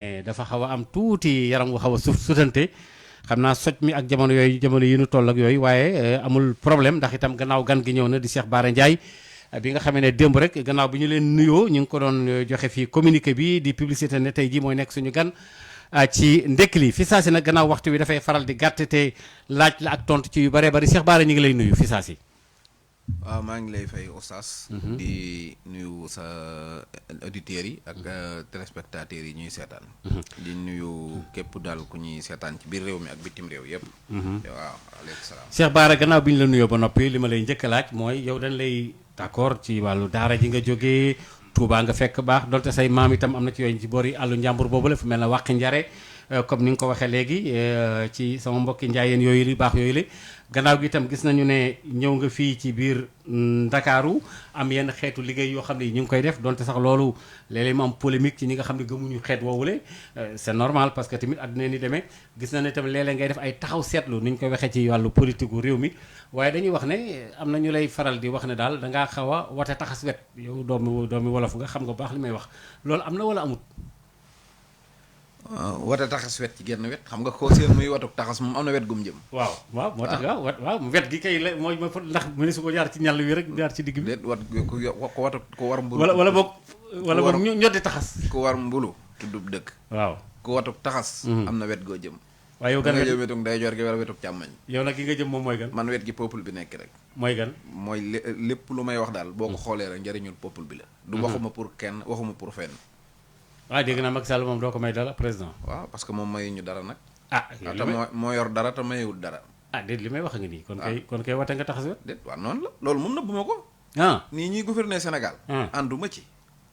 dafa xaw a am tuuti yaram wu xaw a sutante xam naa soj mi ak jamono yi nu toll ak yooyu waaye amul problème ndax itam gannaaw gan gi ñëw na di Cheikh Bara Ndiaye bi nga xamee ne démb rek gannaaw bi ñu leen nuyoo ñu ngi ko doon joxe fii communiqué bi di publicité ne tey jii mooy nekk suñu gan ci ndekk li fi saasi nag gannaaw waxtu wi dafay faral di gàtt te laaj la ak tontu ci yu bëree bëri Cheikh Bara ñu ngi lay nuyu fi saasi. waaw maa ngi lay fay oustaz. di nuyu sa auditeurs yi ak téléspectateurs yi ñuy seetaan. di nuyu képp daal ku ñuy seetaan ci biir réew mi ak bitim réew yëpp. waaw aleykum salaam. Cheikh Bara gannaaw bi ñu la nuyoo ba noppi li ma lay njëkk a laaj mooy yow dañ lay d'accord ci wàllu daara ji nga jógee Touba nga fekk baax donte say maam itam am na ci yooyu ci boori àllu njàmbur boobu la fu mel ne wàqi njare comme ni nga ko waxee léegi ci sama mbokki njaayeen yooyu li baax yooyu la gannaaw gi itam gis nañu ne ñëw nga fii ci biir Ndakaaru am yenn xeetu liggéey yoo xam ne ñu ngi koy def donte sax loolu léeg-léeg mu am polémique ci ñi nga xam ne gëmuñu xeet woowule c'est normal parce que tamit àdduna ni demee gis na ne tamit léeg-léeg ngay def ay taxaw seetlu ni ñu koy waxee ci wàllu politique gu réew mi waaye dañuy wax ne am na ñu lay faral di wax ne daal dangaa xaw a wate taxas wet yow doomi wolof nga xam nga baax li may wax loolu am na wala amut. wata taxas wet ci genn wet xam nga koo seen muy watuk taxas moom am na wet gum jëm. waaw moo tax waaw wet gi kay la mooy ndax mu ne su ko jaar ci ñàll wi rek jaar ci digg bi. déet wat ko watu ko war mbulu. wala boog ñoddi taxas. ku war mbulu tuddub dëkk. waaw ku watuk taxas. am na wet goo jëm. waaye yow gan nga jëm wetuk ndeyjoor gi wala wetuk càmmañ. yow nag gi nga jëm moom mooy gan. man wet gi peuple bi nekk rek. mooy gan. mooy lépp lu may wax daal boo ko xoolee rek njëriñul peuple bi la. du waxuma pour kenn waxuma pour fenn. waaw dégg naa Macky Sall moom doo ko may dara président. waaw parce que moom mayuñu dara nag. te moo yor dara te mayewul dara. déet li may wax nga nii. kon kay wate nga taxas wet. déet waaw noonu la loolu mun na bu ma ko. nii ñuy gouverner Sénégal. ànduma ci.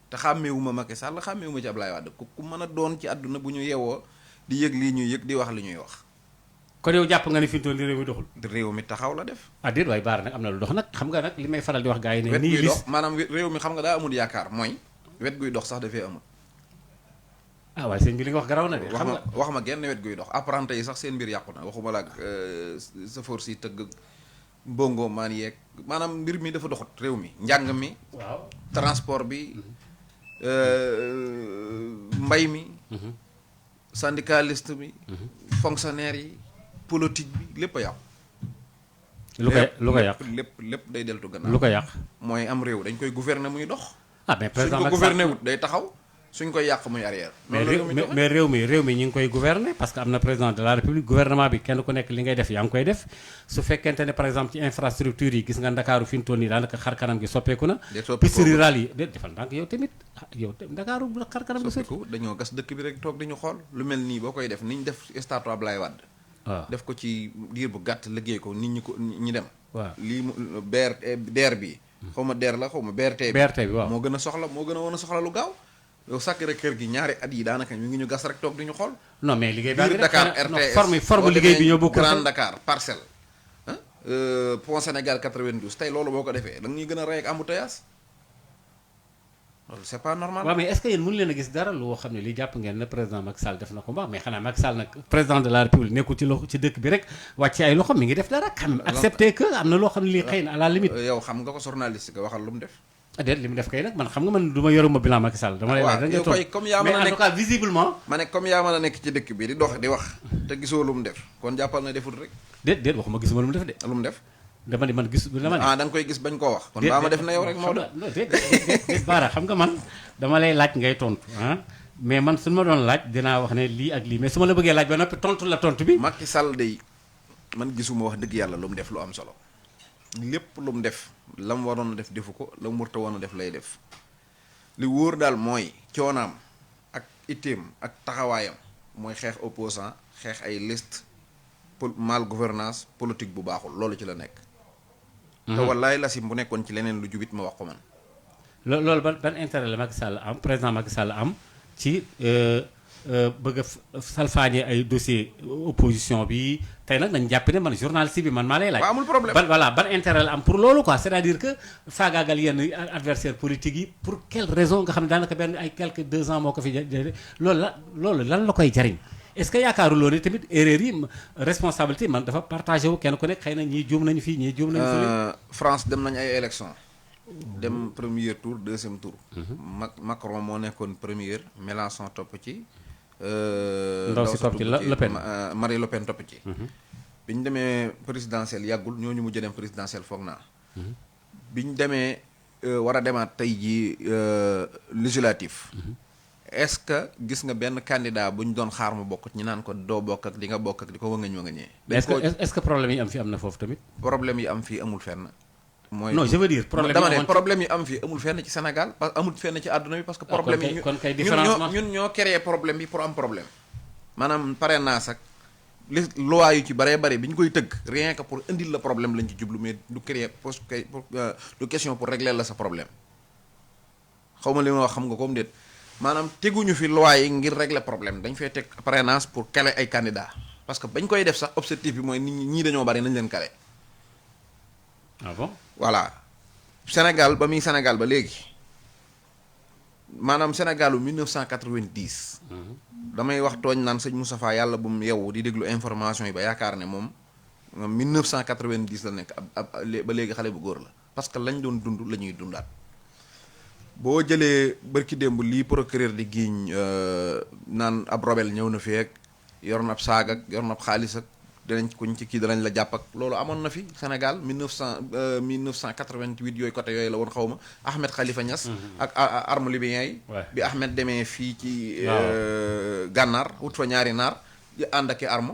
te xàmmeewuma Macky Sall xàmmeewuma ci Ablaye Wade ku mën a doon ci àdduna bu ñu yewoo di yëg lii ñuy yëg di wax li ñuy wax. kon yow jàpp nga ni fi mu toll nii réew mi doxul. réew mi taxaw la def. déet waaye Bara nag am na lu dox nag xam nga nag li may faral di wax gars yi ne. nii dox maanaam réew mi xam nga daa amul yaakaar mooy wet guy dox sax dafee amul. waaye sëñ bi li nga wax garaw na de. xam nga wax ma genn wet guy dox apprenti yi sax seen mbir yàqu na waxuma la ak sa force yi tëgg bongo maan yeeg maanaam mbir mi dafa doxut réew mi njàng mi. waaw transport bi. mbay mi. syndicaliste bi. fonctionnaire yi politique bi lépp a yàqu. lu ko yàq lépp day deltu gannaaw. lu ko yàq mooy am réew dañ koy gouverner muy dox. mais président suñ ko gouverner wut day taxaw. suñ koy yàq muy arrière. mais réew mi ñu ngi koy gouverner parce que am na président de la république gouvernement bi kenn ku nekk li ngay def yaa ngi koy def su fekkente ne par exemple ci infrastructure yi gis nga Ndakaaru fi mu toll nii daanaka xar kanam gi soppeeku na. piste rurale yi defal ndànk yow tamit Ndakaaru xar kanam gi soppeeku. dañoo gas dëkk bi rek toog di ñu xool lu mel nii boo koy def ni ñu def statue Ablaye Wade. waaw def ko ci diir bu gàtt liggéey ko nit ñi dem. waaw lii mu DER bi. xaw ma DER la xaw ma BRT bi waaw moo gën a soxla moo gën a woon a soxla lu gaaw yow Sacré Cœur gi ñaari at yi daanaka ñu ngi ñu gas rek toog di ñu xool. non mais liggéey baa ngi Dakar RTS forme liggéey bi ñoo bokk. Grand Dakar Parcelles. Pont Sénégal 92 tey loolu boo ko defee da nga ñuy gën a rey ak embouteillage loolu c'est pas normal. waaw mais est-ce que yéen mënu leen a gis dara loo xam ne li jàpp ngeen ne président Macky Sall def na ko mbaax mais xanaa Macky Sall nag président de la République nekkul ci loxo ci dëkk bi rek wàcc ay loxo mi ngi def dara quand même accepter que am na loo xam ne lii xëy na à la limite. yow xam nga ko journaliste nga waxal lu mu def. déet li mu def kay nag man xam nga man du ma yoruma bilan Macky Sall dama lay wax da ngay toog comme yaa mën a mais en tout cas visiblement. ma ne comme yaa mën a nekk ci dëkk bi di dox di wax te gisoo lu mu def kon jàppal na defut rek. déet waxuma gisuma lu mu def de. lu mu def. dama ne man gis dama ne. da nga koy gis bañ koo wax. kon baa ma def na yow rek Maodo. non déet Bara xam nga man dama lay laaj ngay tontu mais man suñu ma doon laaj dinaa wax ne lii ak lii mais su ma la bëggee laaj ba noppi tontu la tontu bi. Macky Sall day man gisuma wax dëgg yàlla lu mu def lu am solo lépp lu mu def la mu waroon a def defu ko la mu warta woon a def lay def li wóor daal mooy coonaam ak itteem ak taxawaayam mooy xeex opposant xeex ay liste mal gouvernance politique bu baaxul loolu ci la nekk. te wallaay la si bu nekkoon ci leneen lu jubit ma wax ko man. loolu ban intérêt la Macky Sall am président Macky Sall am ci bëgg a salfaañe ay dossier opposition bi tey nag nañ jàpp ne man journaliste bi man maa lay laaj. waaw amul problème ban intérêt la am pour loolu quoi c'est-à-dire que faagaagal yenn adversaire politique yi pour quelle raison nga xam ne daanaka benn ay quelques 2 ans moo ko fi loolu lan la koy jariñ. est-ce que yaakaaruloo ne tamit erreur yi responsabilité man dafa partagé wu kenn ku nekk xëy na ñii juum nañu fii ñii juum nañu fii. France dem nañu ay élections dem premier tour deuxième tour. Macron moo nekkoon premier Mélenchon topp ci ndaw si topp ci Le Pen Marie Le Pen topp ci. bi ñu demee présidentielle yàggul ñooñu mujj dem présidentielle foog naa. bi ñu demee war a demaat tey jii législatif. est-ce que gis nga benn candidat bu ñu doon xaar mu bokk ñi naan ko doo bokk ak di nga bokk ak di ko wëngañee. est-ce que problème yi am fi am na foofu tamit. problème yi am fii amul fenn. mooy non je veux dire problème yi am fii amul fenn ci Sénégal parce que amul fenn ci àdduna bi parce que problème yi kon kay différence ñun ñoo créé problème bi pour am problème. maanaam parrainage ak li loi yu ci baree bari bi ñu koy tëgg rien que pour indil la problème lañ ci jublu mais du créer pour du question pour régler la sa problème xaw ma li ma wax xam nga comme déet maanaam teguñu fi loi yi ngir régler problème dañ fay teg parrainage pour caler ay candidats parce que bañ koy def sax objectif bi mooy nit ñi dañoo bari nañ leen caler. ah bon voilà Sénégal ba muy Sénégal ba léegi maanaam Sénégalu 1990. damay wax tooñ naan sëñ Moustapha yàlla bu mu yeewu di déglu information yi ba yaakaar ne moom 1990 la nekk ba léegi xale bu góor la parce que lañ doon dund la ñuy dundaat boo jëlee bërki démb lii procureur di giiñ naan ab robel ñëw na fi ak yor na ab saag ak yor na ab xaalis ak danañ kuñ ci kii danañ la jàpp ak loolu amoon na fi Sénégal 1988 yooyu côté yooyu la woon xaw ma Ahmed Khalifa Niass. ak arme libyen yi. bi Ahmed demee fii ci. gànnaar wut fa ñaari naar di ànd ak i arme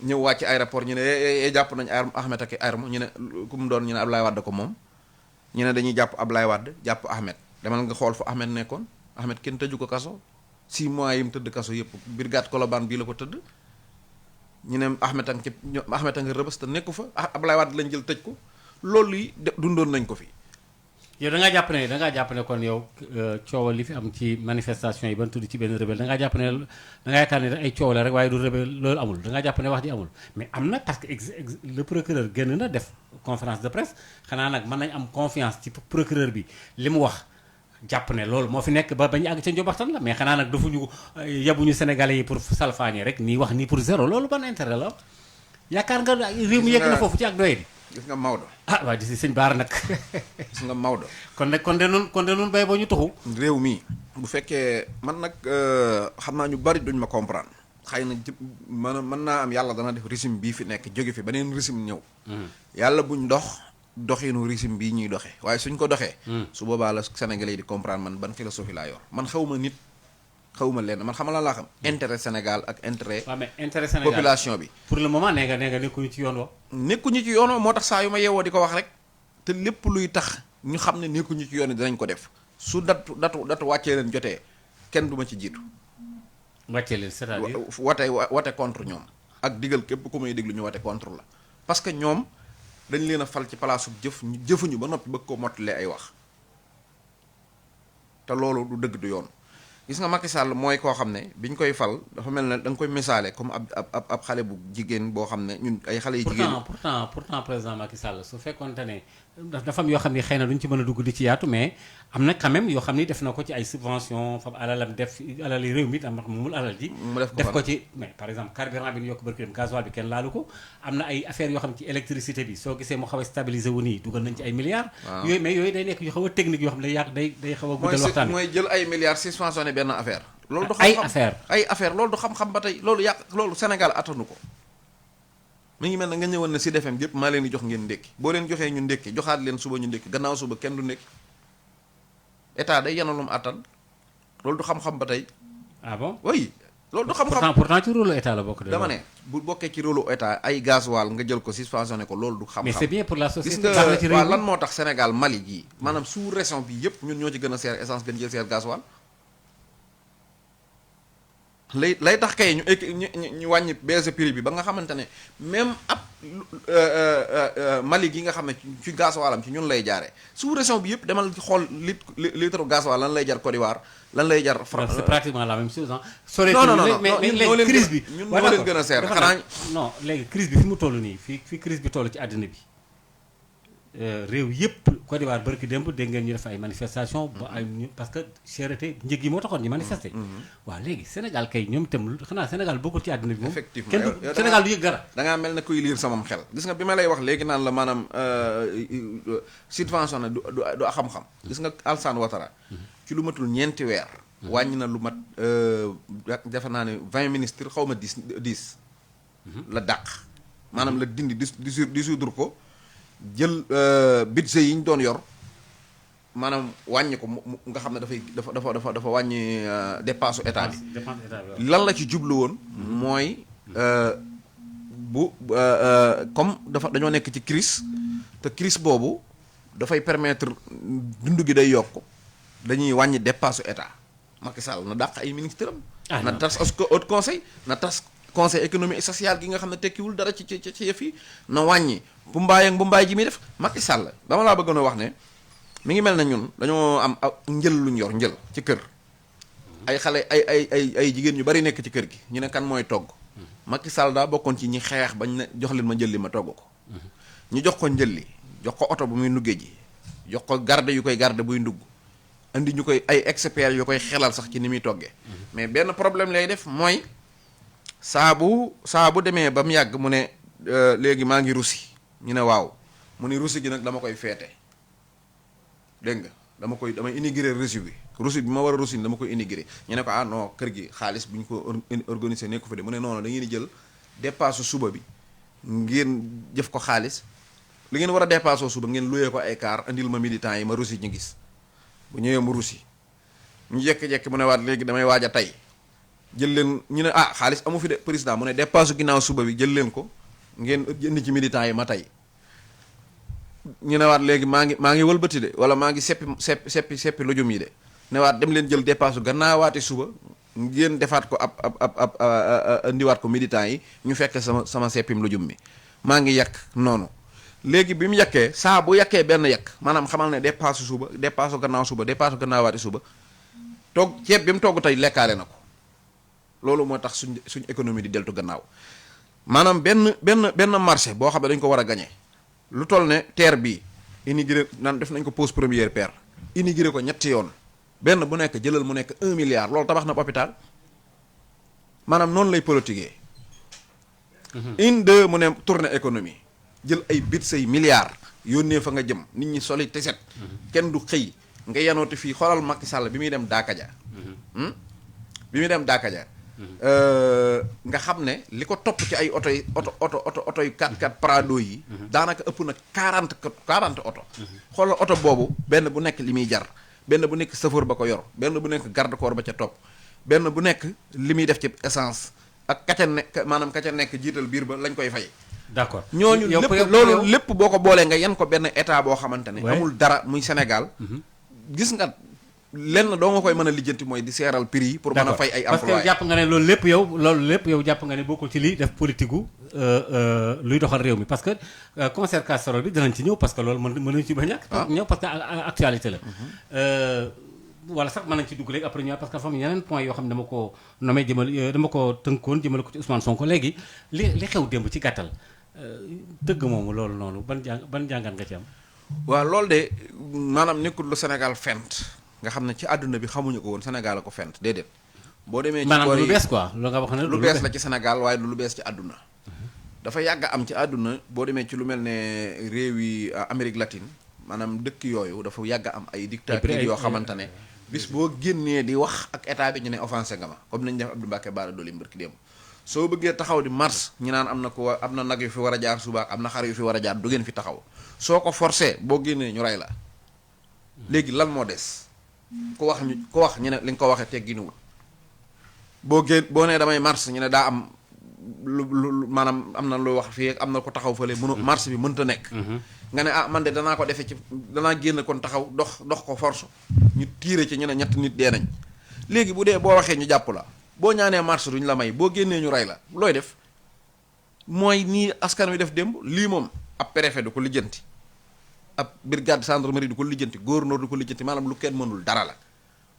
ñëw wàcc aéroport ñu ne jàpp nañ Ahmed ak i arme ñu ne ku mu doon ñu ne Ablaye Wade ko moom. ñu ne dañuy jàpp Ablaye Wade jàpp Ahmed demal nga xool fu Ahmed nekkoon Ahmed kenn tëju ko kaso 6 mois yi mu tëdd kaso yëpp brigade Colobane bii la ko tëdd. ñu ne Ahmed a nga rëbës te nekku fa Ablaye Wade lañ jël tëj ko loolu yi dundoon nañ ko fi. yow da ngaa jàpp ne kon yow coowal li fi am ci manifestation yi ban tudd ci benn rebelle da ngaa jàpp ne da ngaa yaakaar ne ay coow la rek waaye du rebelle loolu amul da ngaa jàpp ne wax ji amul mais am na parce que le procureur génn na def conférence de presse xanaa nag mën nañ am confiance ci procureur bi li mu wax. jàpp ne loolu moo fi nekk ba bañu àgg ca njobaxtan la mais xanaa nag dafuñu yabuñu sénégalais yi pour salfaañe rek nii wax nii pour zéro loolu ban intérêt la yaakaar nga réew mi yegg na foofu ci ak doye di gis nga Maodo waaye di si sëñ Baara nag gis nga Maodo kon de nun bay boo ñu tuxu réew mi bu fekkee man nag xam naa ñu bari duñ ma comprendre xëy na mën naa am yàlla dana def régime bii fi nekk jóge fi beneen régime ñëw yàlla buñ doxinu régime bii ñuy doxee waaye suñ ko doxee su boobaa la Sénégalais yi di comprendre man ban philosophie laa yor man xawma nit xawma lenn man xamala laa xam intérêt Sénégal ak intérêt Sénégal population bi pour le moment nee nga nekkuñu ci yoon wa nekkuñu ci yoon wa moo tax saa yu ma yeewoo di ko wax rek te lépp luy tax ñu xam ne nekkuñu ci yoon yi dinañ ko def su datu wàccee leen jotee kenn du ma ci jiitu wàccee leen c'est-à-dire wate contre ñoom ak digal képp ku may déglu ñu wate contre la parce que ñoom dañ leen a fal ci palaasu jëfuñu ba noppi bëgg ko mottalee ay wax te loolu du dëgg du yoon gis nga Macky Sall mooy koo xam ne biñ koy fal dafa mel ne da nga koy misaale comme ab xale bu jigéen boo xam ne ñun ay xale yu jigéen pourtant président Macky Sall su fekkoonte ne dafa am yoo xam ne xëy na duñ ci mën a dugg di ci yaatu mais am na quand même yoo xam ne def na ko ci ay subvention fam alalam def alali réew mi am mumul alal ji def ko ci mais par exemple carburant bi ñu yokk barki dem gasoil bi kenn laalu ko am na ay affaires yoo xam ne ci électricité bi soo gisee mu xaw a stabilisé wu nii dugal nañ ci ay milliards yooyu mais yooyu day nekk yu xaw a technique yoo xam ne day xaw a guddal waxtaan mooy jël ay milliards suspensionné benn affaire loolu du ay affaire loolu du xam-xam ba tey loolu Sénégal attanu ko mi ngi mel na nga ñëwoon ne si defem yëpp maa leen di jox ngeen ndékki boo leen joxee ñu ndékki joxaat leen suba ñu ndékki gannaaw suba kenn du ndékki état day yanalum attan loolu du xam-xam ba tey. ah bon oui loolu du xam-xam pourtant ci rôle état la bokk de. dama ne bu bokkee ci rôle état ay gasoil nga jël ko suspensionné ko loolu du xam-xam. mais c'est bien pour la société. gis nga waaw lan moo tax Sénégal Mali gii maanaam sous région bi yëpp ñun ñoo ci gën a seer essence gën jël seer gasoil lay tax kay ñu wàññi baisse prix bi ba nga xamante ne même ab Mali gi nga xam ne ci gasoilam ci ñun lay jaaree sous région bi yëpp demal xool litre gasoil lan lay jar Côte d'Ivoire lan lay jar. c'est pratiquement la même chose ah. non mais léegi crise bi ñun ñoo leen gën a seer xanaa. non léegi crise bi fi mu toll nii fi crise bi toll ci àddina bi réew yëpp Côte d'Ivoire barki démb dégg ngeen ñu def ay manifestation ba ay parce que cherté njëg yi moo taxoon ñu manifester. waaw léegi Sénégal kay ñoom itam xanaa Sénégal bokkul ci àddina bi moom. effectivement kenn du Sénégal du yëg dara. da ngaa mel ne kuy liir samam xel gis nga bi ma lay wax léegi naan la maanaam subventionné du xam-xam. gis nga Alassane Ouattara ci lu matul ñeenti weer wàññi na lu mat defe naa ne 20 ministres xaw ma 10 la dàq. maanaam la dindi dissoudre ko jël budget yi ñu doon yor maanaam wàññi ko nga xam ne dafa wàññi dépense état bi. lan la ci jublu woon. mooy comme dañoo nekk ci crise te crise boobu dafay permettre dund gi day yokk dañuy wàññi dépense état. Macky Sall na dàq ay ministre am. na tas haut conseil na tas conseil économique et social gi nga xam ne tekkiwul dara ci yëf yi na wàññi bu mbaay ji muy def. Macky Sall dama laa bëggoon a wax ne mi ngi mel na ñun dañoo am njël luñ yor njël ci kër ay xale ay jigéen ñu bari nekk ci kër gi ñu ne kan mooy togg. Macky Sall daa bokkoon ci ñi xeex bañ ne jox leen ma njël li ma togg ko. ñu jox ko njël li jox ko oto bu muy nuggee ji jox ko garde yu koy garde buy ndugg andi ñu koy ay experts yu koy xelal sax ci ni muy toggee. mais benn problème lay def mooy saa bu demee ba mu yàgg mu ne léegi maa ngi Russie ñu ne waaw mu ne Russie gi nag dama koy feete dégg nga damay inaugurer Russie bi ma war a Russie dama koy inaugurer ñu ne ko ah non kër gi xaalis bu ñu ko organiser nekk ko fa de mu ne noonu da ngeen di jël dépasse suba bi ngeen jëf ko xaalis li ngeen war a dépasse suba ngeen luyee ko ay car andil ma militants yi ma Russie ñu gis. bu ñëwee mu Russie ñu jekki-jekki mu ne waat léegi damay waaj a tey jël leen ñu ne ah xaalis amu fi de président mu ne dépasse ginnaaw suba bi jël leen ko ngeen indi ci militants yi ma tey ñu ne waat léegi maa ngi wëlbati de wala maa ngi seppi lujum yi de ne waat dem leen jël dépasse gannaawaati suba ngeen defaat ko ab indiwaat ko militants yi ñu fekk sama seppim lujum mi maa ngi yàq noonu. léegi bi mu yàkkee saa bu yàkkee benn yàq maanaam xamal ne dépasse suba dépasse gannaaw suba dépasse gannaawaati suba toog ceeb bi mu togg tey lekkaale na ko loolu moo tax suñ économie di deltu gannaaw maanaam benn marché boo xam ne dañ ko war a gañe lu toll ne terre bii inauguré naan def nañ ko pose première pierre inauguré ko ñetti yoon benn bu nekk jëlal mu nekk 1 milliard loolu tabax na hôpital maanaam noonu lay politiquer. une deux mu ne tournée économie. jël ay bit say milliards yónnee fa nga jëm nit ñi soli te set kenn du xëy nga yanooti fii xoolal Macky Sall bi muy dem Daakaja nga xam ne li ko topp ci ay oto yu 4x4 Prado yi daanaka ëpp na 40 oto xoolal oto boobu benn bu nekk li muy jar benn bu nekk chauffeur ba ko yor benn bu nekk garde corps ba ca topp benn bu nekk li muy def ci essence ak ka ca nekk jiital biir ba lañ koy fay. d'accord ñooñu loolu lépp boo ko boolee nga yan ko benn état boo xamante ne amul dara muy Sénégal gis nga lenn doo nga koy mën a lijjanti mooy di seeral prix yi pour mën a fay ay employés parce que jàpp nga ne loolu lépp yow jàpp nga ne bokkul ci lii def politique gu luy doxal réew mi parce que concert casserole bi dinañ ci ñëw parce que loolu mënuñ ci ba ñàkk ñëw parce que actualité la wala sax mën nañ ci dugg léegi après ñëwaat parce que dafa am yeneen point yoo xam ne dama ko nommé dama ko tënkoon jëmale ko ci Ousmane Sonko léegi li xew démb ci gàttal dëgg moomu loolu noonu ban jàngat nga ci am. waaw loolu de maanaam nekkul lu Sénégal fent nga xam ne ci àdduna bi xamuñu ko woon Sénégal a ko fent déedéet. boo demee ci maanaam lu bees quoi lu nga wax ne lu bees la ci Sénégal waaye lu bees ci àdduna. dafa yàgg am ci àdduna boo demee ci lu mel ne réew yi Amérique latine maanaam dëkk yooyu dafa yàgg am ay dictatures yoo xamante ne bis boo génnee di wax ak état bi ñu ne offensé nga ma comme nañ def Abdou Mbacké Bara Dolly mbërki démb soo bëggee taxaw di mars ñu naan am na nag yu fi war a jaar suba am na xar yu fi war a jaar du ngeen fi taxaw soo ko forcé boo génnee ñu rey la léegi lan moo des ku wax ñu ne li nga ko waxee tegginuwul boo nee damay mars ñu ne daa am lu maanaam am na lu wax fii am na ko taxaw fële mënu mars bi mënta nekk nga ne man de danaa ko defee danaa génn kon taxaw dox ko force ñu tiire ci ñu ne 3 nit dee nañ léegi bu dee boo waxee ñu jàpp la boo ñaanee marche duñ la may boo génnee ñu rey la looy def mooy nii askan wi def démb lii moom ab préfet du ko lijjanti ab brigade gendarmerie du ko lijjanti gouverneur du ko lijjanti maanaam lu kenn mënul dara la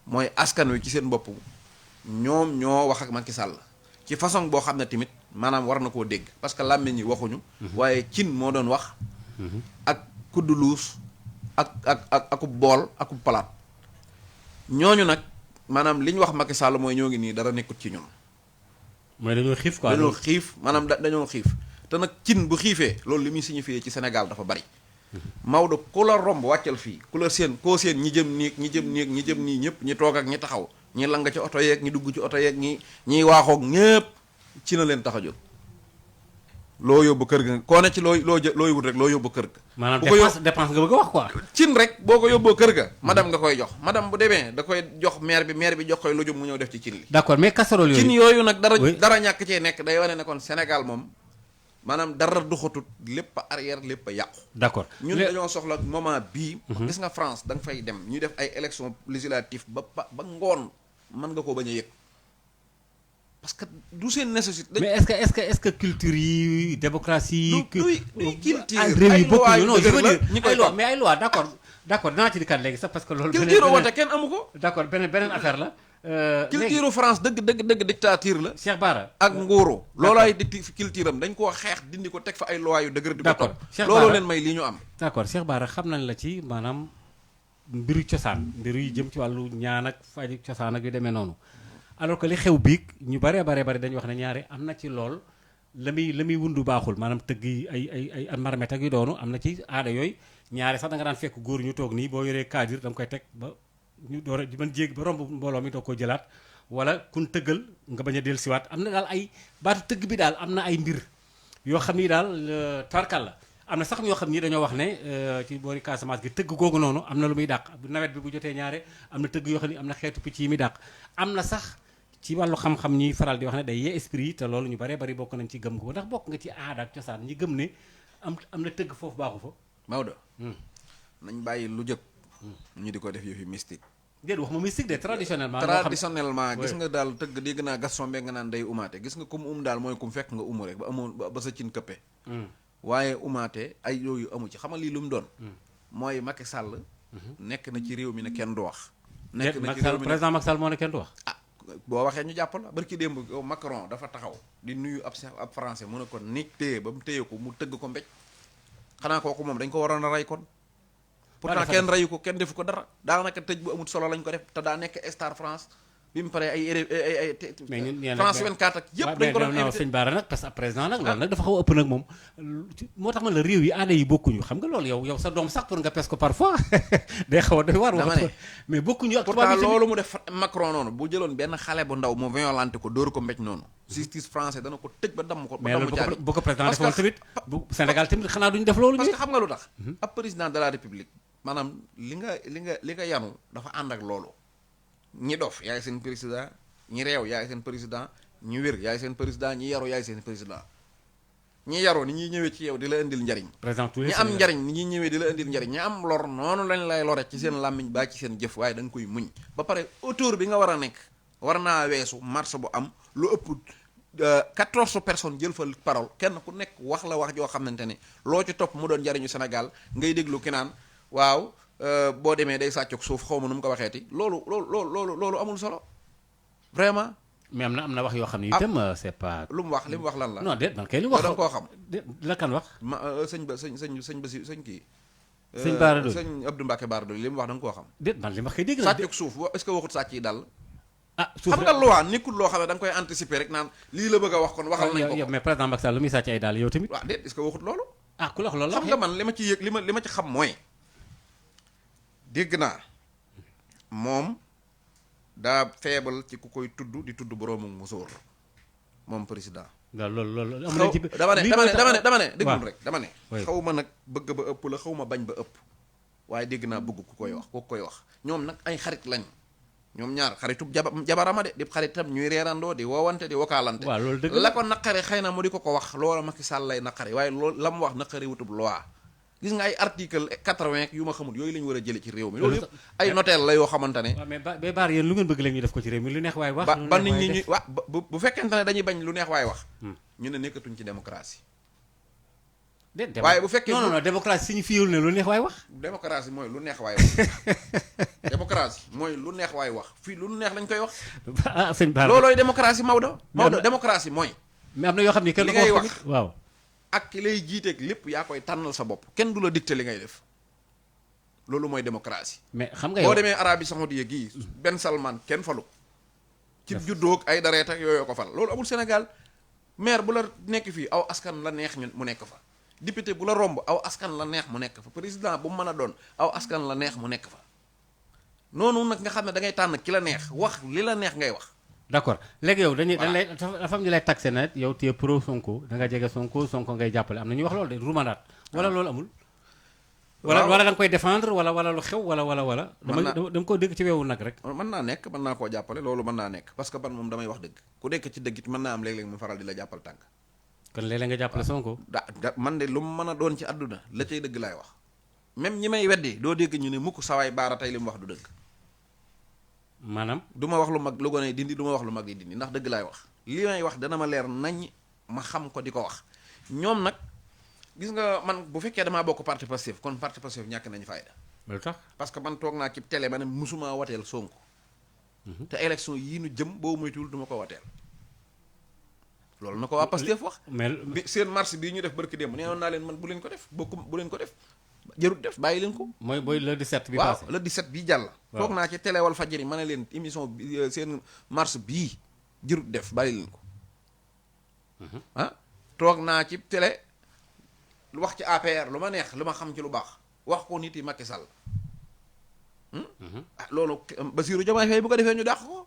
mooy askan wi ci seen bopp ñoom ñoo wax ak Macky Sall ci façon boo xam ne tamit maanaam war na koo dégg parce que làmmiñ ñi waxuñu waaye cin moo doon wax ak kuddu luus akub bool akub palaat ñooñu nag maanaam li ñu wax Macky Sall mooy ñoo ngi nii dara nekkut ci ñun. mooy dañoo xiif quoi. dañoo xiif maanaam dañoo xiif te nag cin bu xiifee loolu li muy signifié ci Sénégal dafa bari. Maodo ku la romb wàccal fii ku la seen koo seen ñi jëm nii ñi jëm nii ñi jëm nii ñëpp ñi toog ak ñi taxaw ñi lang ci oto yeeg ñi dugg ci oto yeeg ñiy waaxoog ñépp ci na leen tax a jóg. loo yóbbu kër ga koo ne ci looy wut rek loo yóbbu kër ga. maanaam bu ko dépense nga bëgg a wax quoi. cin rek boo ko yóbboo kër ga. madame nga koy jox madame bu demee da koy jox maire bi jox koy lu jëm mu ñëw def ci cin li. d'accord mais casserole yooyu. cin yooyu nag dara ñàkk cee nekk day wane ne kon Sénégal moom maanaam dara duxatut lépp a arrière lépp a yàqu. d'accord ñun dañoo soxla moment bii. gis nga France da nga fay dem ñuy def ay élections législatives ba ngoon mën nga koo bañ a yëg. parce que du seen nécessité. mais est-ce que culture yi démocratie. culture réew yi bokkuñu non je veux dire ñi koy ay loi mais ay loi d'accord dinaa ci dikkaat léegi sax parce que loolu. culture woote kenn amu ko. d'accord beneen affaire la. culture France dëgg dictature la. Cheikh Bara ak nguuru. loolaay culture am dañ koo xeex dindi ko teg fa ay loi yu dëgër. di ko d'accord Cheikh looloo leen may lii ñu am. d'accord Cheikh Bara xam nañ la ci maanaam mbiru cosaan mbiru yi jëm ci wàllu ñaan ak faju cosaan ak yu demee noonu. alors que li xew biig ñu bare dañuy wax ne ñaare am na ci lool la muy wundu baaxul maanaam tëgg yi ay marmet ak yu doonu am na ci aada yooyu ñaare sax da nga daan fekk góor ñu toog nii boo yoree kaadir da nga koy teg ba ñu door a man jéeg ba romb mbooloo mi doog koo jëlaat wala kun tëggal nga bañ a dellusiwaat am na daal ay baatu tëgg bi daal am na ay mbir yoo xam ni daal tarkal la am na sax ñoo xam ni dañoo wax ne ci boori Casamance gi tëgg googu noonu am na lu muy dàq nawet bi bu jotee ñaare am na tëgg yoo xam ni am na xeetu picc yi muy dàq am na sax ci wàllu xam-xam ñuy faral di wax ne day yee esprit yi te loolu ñu bari bokk nañ ci gëm ko ndax bokk nga ci aada ak cosaan ñi gëm ne am na tëgg foofu baaxu fa. Maodo. nañ bàyyi lu jëkk ñu di ko def yëfi mystique. déedéet wax ma mystique de traditionnellement. gis nga daal tëgg dégg naa Gaston Mbengue nga naan day umaate gis nga kum daal mooy kum fekk nga umu rek ba amoon ba sa cin këppe. waaye umaate ay yooyu amu ci xamal lii lu mu doon. mooy Macky Sall. nekk na ci réew mi ne kenn du wax. nekk na ci réew mi président Macky Sall moo ne kenn du wax. boo waxee ñu jàpp la barki démb Macron dafa taxaw di nuyu ab français mu ne ko ni téye ba mu téye ko mu tëgg ko mbéj xanaa kooku moom dañ ko waroon a rey kon pourtant kenn reyu ko kenn defu ko dara daanaka tëj bu amul solo lañ ko def te daa nekk star France bi mu paree ay France 24 ak yëpp dañ ko doon invité sëñ Bara nag parce que président nag loolu nag dafa xaw a ëpp nag moom moo tax man la réew yi aada yi bokkuñu xam nga loolu yow sa doom sax pour nga pes ko parfois day xaw a doy war dama ne mais bokkuñu ak pourtant loolu mu def Macron noonu bu jëloon benn xale bu ndaw mu violenté ko dóor ko mbéj noonu justice français dana ko tëj ba damm ko mais loolu bu ko président defoon tamit bu Sénégal tamit xanaa duñu def loolu parce que xam nga lu tax ab président de la république maanaam li nga yanu dafa ànd ak loolu ñi dof yaay seen président ñi réew yaay seen président ñi wér yaay seen président ñi yaru yaay seen président ñi yaru ni ñuy ñëwee ci yow di la indil njariñ ñi am njariñ ni ñuy ñëwee di la indil njariñ ñi am lor noonu lañ lay lore ci seen làmmiñ baa ci seen jëf waaye da nga koy muñ ba pare autour bi nga war a nekk war naa weesu marche bu am lu ëpp 14 personnes jël fa parole kenn ku nekk wax la wax joo xamante ne loo ci topp mu doon njariñu Sénégal ngay déglu ki naan waaw boo demee day sàccoog suuf xaw ma nu mu ko waxeeti loolu amul solo vraiment. mais am na wax yoo xam ne itam c'est pas. lu mu wax li mu wax lan la. non déet man kay li mu wax da nga koo xam. la kan wax. sëñ ba sëñ kii. sëñ Bara Dolly sëñ Abdou Mbacke Bara Dolly li mu wax da nga koo xam. déet man li ma koy dégg la sàccoog suuf est-ce que waxut sàcc yi dal. suuf xam nga loi nekkul loo xam ne da nga koy anticiper rek naan lii la bëgg a wax kon waxal nañ ko. mais président Macky Sall lu muy sàcc ay daal yow tamit. waaw déet est-ce que waxut loolu. ku la wax loolu la xam nga man li ma ci yëg li ma ci xam mooy dégg naa moom daa feebal ci ku koy tudd di tudd boroomu musóor moom président. waaw loolu am na ci dama ne déggul rek dama ne. xaw ma nag bëgg ba ëpp la xaw ma bañ ba ëpp. waaye dégg naa bëgg ku koy wax ñoom nag ay xarit lañ ñoom ñaar xaritub jabarama de di xaritam ñuy reerandoo di woowante di wokaalante. waaw loolu dëgg la ko naqari xëy na mu di ko wax loola Macky Sall lay naqari waaye loolu la mu wax naqari wutub loi. gis nga ay article 80 yu ma xamul yooyu la ñu war a jële ci réew mi loolu yëpp ay notaire la yoo xamante ne. waaw mais Bara yéen lu ngeen bëgg léegi ñu def ko ci réew mi lu neex waay wax. ba nit ñi ñuy wax bu fekkente ne dañuy bañ lu neex waay wax. ñu ne nekkatuñ ci démocratie. waaye bu fekkee non démocratie signifiewul ne lu neex waay wax. démocratie mooy lu neex waay wax. démocratie mooy lu neex waay wax fii lu neex lañ koy wax. sëñ Bara loolooy démocratie Maodo. démocratie mooy. mais am na yoo xam ne kenn li ngay wax waaw. ak ki lay jiiteeg lépp yaa koy tànnal sa bopp kenn du la dicté li ngay def loolu mooy démocratie. mais xam nga boo demee Arabie Saoudite gii Ben Salman kenn falu ci juddoog ay dareet ak yooyu ko fal loolu amul Sénégal maire bu la nekk fii aw askan la neex mu nekk fa député bu la romb aw askan la neex mu nekk fa président bu mu mën a doon aw askan la neex mu nekk fa noonu nag nga xam ne da ngay tànn ki la neex wax li la neex ngay wax. d'accord léegi yow dañ lay dafa am ñu lay taxé na yow tu es pro Sonko da nga jege Sonko ngay jàppale am na ñuy wax loolu de rumandaat wala loolu amul. wala da nga koy défendre wala lu xew wala. dama ko dégg ci weewu nag rek. mën naa nekk mën naa koo jàppale loolu mën naa nekk parce que ban moom damay wax dëgg ku nekk ci dëgg it mën naa am léeg-léeg mu faral di la jàppal tànk. kon léeg-léeg nga jàppale Sonko. man de lu mu mën a doon ci àdduna la cay dëgg laay wax même ñi may weddi doo dégg ñu ne mukk sawaay baara tey li mu wax du dëgg. maanaam du ma wax lu mag lu gone dindi du ma wax lu mag di dindi ndax dëgg laay wax li may wax dana ma leer nañ ma xam ko di ko wax ñoom nag gis nga man bu fekkee damaa bokk parti Pastef kon parti Pastef ñàkk nañu fayda. lu tax parce que man toog naa ci télé ma ne musuma wateel Sonko. te élection yii nu jëm boo moytuwul du ma ko wateel. loolu na ko waa Pastef wax. bi seen marche bii ñu def barki démb nee naa leen man bu leen ko def bu leen ko def jarut def bàyyi leen ko. mooy le 17 bi passé waaw le 17 bii jàll. toog naa ci télé wal fajiri ma ne leen émission bi seen marche bii jarut def bàyyi leen ko. toog naa ci télé lu wax ci APR lu ma neex lu ma xam ci lu baax wax ko nit yi Macky Sall. loolu Bassirou Diomaye Faye bu ko defee ñu dàq ko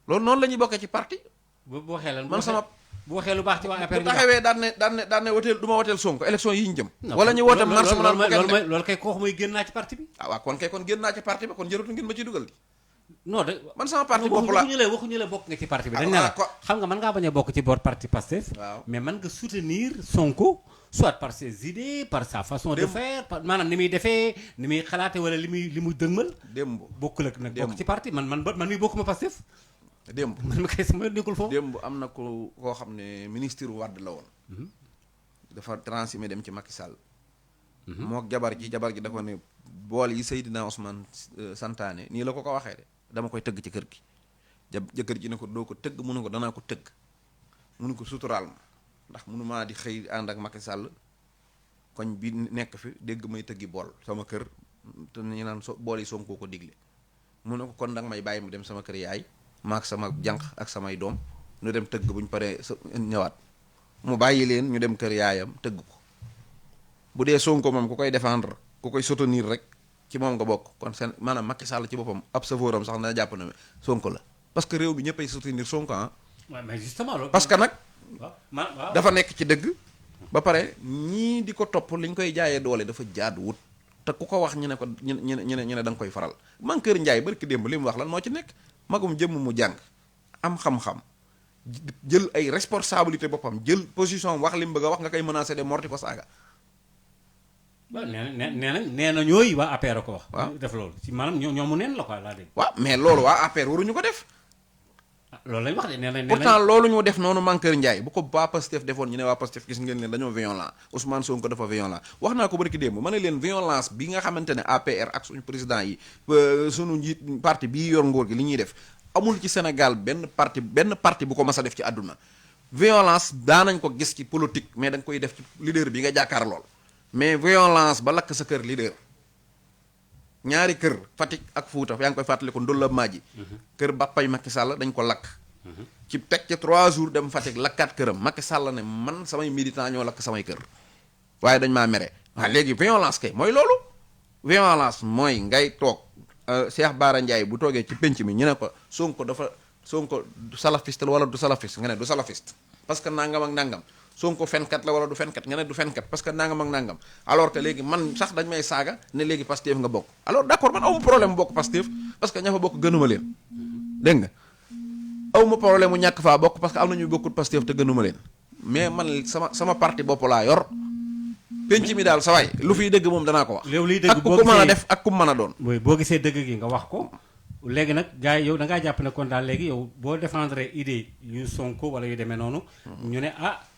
loolu noonu la ñuy bokkee ci parti. bu waxee lan man sama bu waxee lu baax ci waa APR bu taxawee daan ne wateel du ma wateel Sonko élection yi ñu jëm. wala ñu woote marche mu naan loolu kay kooku mooy génn naa ci parti bi. waaw kon génn naa ci parti bi kon jërutu ngeen ma ciy dugal di. non de man sama parti bopp la waxuñu la bokk nga ci parti bi. dañ ne la xam nga mën ngaa bañ a bokk ci boor parti Pastef. waaw mais mën nga soutenir Sonko soit par ses idées par sa façon de faire maanaam ni muy defee ni muy xalaate wala li muy dëgmal. démb bokkul ak nag bokk ci parti man mi bokkuma Pastef. démb man ma kay sama nekkul foofu. démb am na koo xam ne ministre Wade la woon. dafa transhumé dem ci Macky Sall. moo jabar ji dafa ne bool yi Seydina Ousmane santaane nii la ko waxee de dama koy tëgg ci kër gi. jëkkër ji ne ko doo ko tëgg mu ne ko danaa ko tëgg mu ne ko suturaal ma ndax munu maa di xëy ànd ak Macky Sall koñ bi nekk fi dégg may tëggi bool sama kër te ñu naan bool yi Sonko ko digle mu ne ko kon danga may bàyyi mu dem sama kër yaay maak sama jànq ak samay doom ñu dem tëgg bu ñu paree ñëwaat mu bàyyi leen ñu dem kër yaayam tëgg ko bu dee Sonko moom ku koy défendre ku koy soutenir rek ci moom nga bokk kon seen maanaam Macky Sall ci boppam ab savooram sax na jàpp na Sonko la parce que réew bi ñëppay soutenir Sonko ah. waaw mais justement loolu. parce que nag. waaw dafa nekk ci dëgg. ba pare ñii di ko topp li ñu koy jaayee doole dafa jaaduwut te ku ko wax ñu ne ko ñu ne da nga koy faral man Kër Ndiaye barki démb li mu wax lan moo ci nekk magum jëmm mu jàng am xam-xam jël ay responsabilité boppam jël position wax li mu bëgg a wax nga koy menacer de mort ko saaga. waaw nee na ñooy waa APR a ko wax. waaw def loolu ci maanaam ñoomu neen la quoi laa dégg. waaw mais loolu waa APR waruñu ko def. loolu lañ wax de nee nañ pourtant loolu ñu def noonu Mankeur Ndiaye bu ko waa Pastef defoon ñu ne waa Pastef gis ngeen leen dañoo violent Ousmane Sonko dafa violent wax naa ko barki démb ma ne leen violence bi nga xamante ne APR ak suñu président yi suñu njiit parti bii yor nguur gi li ñuy def amul ci Sénégal benn parti bu ko mas a def ci àdduna violence daanañ ko gis ci politique mais da nga koy def ci leader bi nga jàkkaar lool mais violence ba lakk sa kër leader ñaari kër Fatick ak Fouta yaa ngi koy fàttali ko Ndola Madji kër Bappay Macky Sall dañ ko lakk ci teg ci 3 jours dem Fatick lakkaat këram Macky Sall ne man samay militant ñoo lakk samay kër waaye dañ maa mere waaw léegi violence kay mooy loolu violence mooy ngay toog Cheikh Bara Ndiaye bu toogee ci penc mi ñu ne ko Sonko salafiste la wala du salafiste nga ne du salafiste parce que nangam ak nangam Sonko fenkat la wala du fenkat nga ne du fenkat parce que nangam ak nangam alors que léegi man sax dañ may saaga ne léegi Pastef nga bokk alors d'accord man awma problème bokk Pastef parce que ña fa bokk gënuma leen dégg nga awma problème mu ñàkk faa bokk parce que am na ñu bokkut Pastef te gënuma leen mais man sama parti bopp laa yor penc mi daal sa waay lu fiy dëgg moom danaa ko wax ak ku ko mën a def ak ku mën a doon boo gisee dëgg gi nga wax ko léegi nag gars yi yow da ngaa jàpp ne kon daal léegi yow boo défendre idée yu Sonko wala yu demee noonu ñu ne